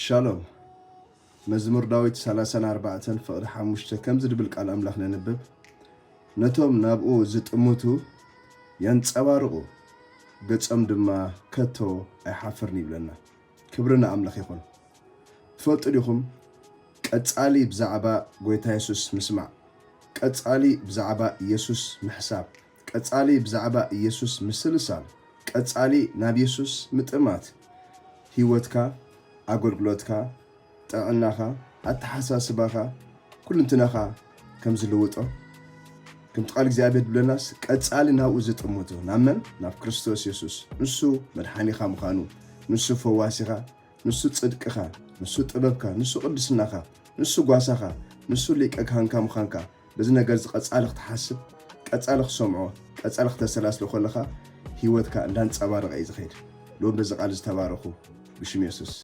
ሻሎም። መዝሙር ዳዊት ሰላሳን ኣርባዕተን ፍቕዲ ሓሙሽተ ከምዚ ድብል ቃል ኣምላኽ ነንብብ። ነቶም ናብኡ ዝጥምቱ የንጸባርቑ፣ ገጾም ድማ ከቶ ኣይሓፍርን ይብለና። ክብሪ ንኣምላኽ ይኹን። ትፈልጡ ዲኹም? ቀጻሊ ብዛዕባ ጎይታ የሱስ ምስማዕ፣ ቀጻሊ ብዛዕባ የሱስ ምሕሳብ፣ ቀጻሊ ብዛዕባ የሱስ ምስልሳል፣ ቀጻሊ ናብ የሱስ ምጥማት፣ ህይወትካ፣ ኣገልግሎትካ፣ ጥዕናኻ፣ ኣተሓሳስባኻ፣ ኩልንትናኻ ከም ዝልውጦ፣ ከምቲ ቃል እግዚኣብሔር ድብለናስ፣ ቀጻሊ ናብኡ ዝጥምቱ፣ ናብ መን? ናብ ክርስቶስ የሱስ። ንሱ መድሓኒኻ ምዃኑ፣ ንሱ ፈዋሲኻ፣ ንሱ ጽድቅኻ፣ ንሱ ጥበብካ፣ ንሱ ቅድስናኻ፣ ንሱ ጓሳኻ፣ ንሱ ሊቀ ካህንካ ምዃንካ፣ በዚ ነገር እዚ ቀጻሊ ክትሓስብ፣ ቀጻሊ ክትሰምዖ፣ ቀጻሊ ክተሰላስሎ ከለኻ፣ ህይወትካ እንዳንጸባረቐ እዩ ዝኸይድ። ሎም በዚ ቃል ዝተባረኹ፣ ብሽም የሱስ።